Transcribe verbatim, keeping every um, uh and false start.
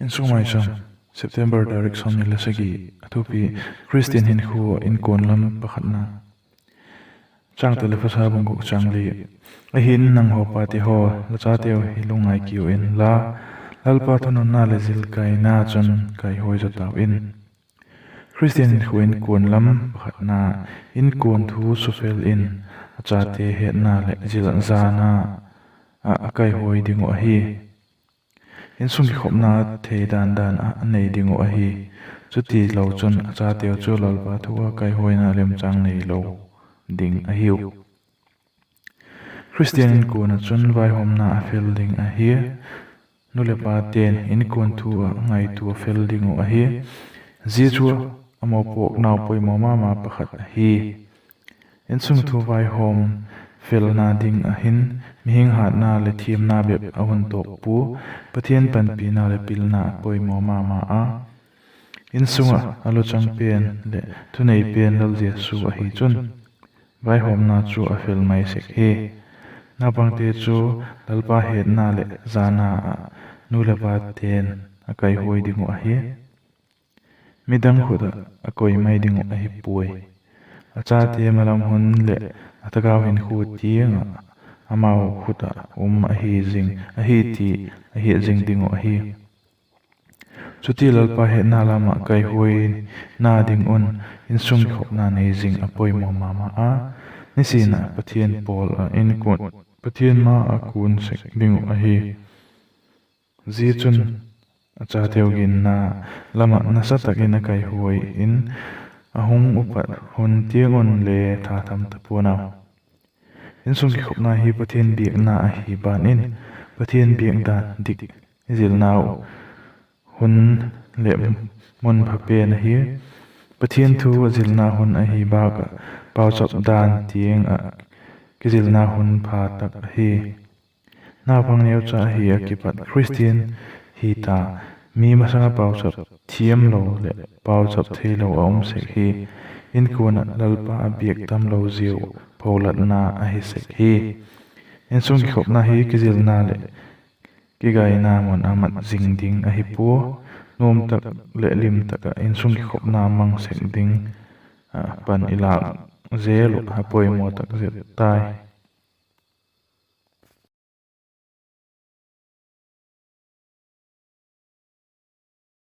Insung Maicham, September tarik sawmni le sagi. A thupi: Khristian hinkhua ah inkuan lam pakhatna. Changtel: Ephesa bung guk, chang li. Ahin nanghaw pate haw, la chateu hi lungngai kiu inla, Lalpa thununna leh zilkaina chun kaihuai zaw tau in. Khristian hinkhua inkuan lam pakhatna. Inkuan thu sufel in a chate hetna leh zil zana ah a kaihuai ding uh ahi. Insung kikhopna thei dan dan ah a nei ding uh ahi. Chutilo chun a chateu chu Lalpa thu ah kaihuaina lemchâng neilo ding ahiu. Khristian inkuan ah chun vaihawmna a fel ding ahi. Nu leh pate'n inkuan thu ah ngaitua fel ding uh ahi. Zia chu a mawpuaknau poimaw ma ma pakhat ahi. Insung thu vaihawm felna ding ah hin mihing hatna leh thiamna bep a hun tawk pua, Pathian panpina leh pilna a poimaw ma ma a. Insung ah a luchang pen leh thunei pen Lal Jesu ahi chun vaihawmna chu a fel mai sek hi. Naupangte chu Lalpa hetna leh zana ah nu leh pate'n a kaihuai ding uh ahi. Midang khut ah a koi mai ding uh ahi puai. A chate malam hun leh a thagau hinkhua tiang ah amau khut ah um ahi zing, ahi ti a hiat zing ding uh ahi. Chuti Lalpa hetna lam ah kaihuaina ding un insung kikhopna nei zing a poimaw ma ma a. Nisin ah Pathian pawl ah inkuan, Pathian ma ah kun sek ding uh ahi. Zia chun a chateu ginna lam ah nasa tak in a kaihuai in, a hung upat hun tiang un le tha tham ta pua'n au. Insung kikhopna hi Pathian biakna ahi ban in, Pathian biak dan dik i zilnau hun leh mun pha pen ahi. Pathian thu zilna hun ahi bâk ah, pauchap dan tiang ah kizilna hun pha tak ahi. Naupang neucha ahi ah kipat Khristian hi ta mi masang ah pauchap thiamlo leh pauchap theilo a um sek hi. Inkuan ah Lalpa a biak tamlo ziau pholatna ahi sek hi. Insung kikhopna hi kizilna leh kigaina mun a mat zing ding ahi pua. Nuam tak leh lim tak ah insung kikhopna mang sek ding ah pan i lâk zel uh a poimaw tak zet tai.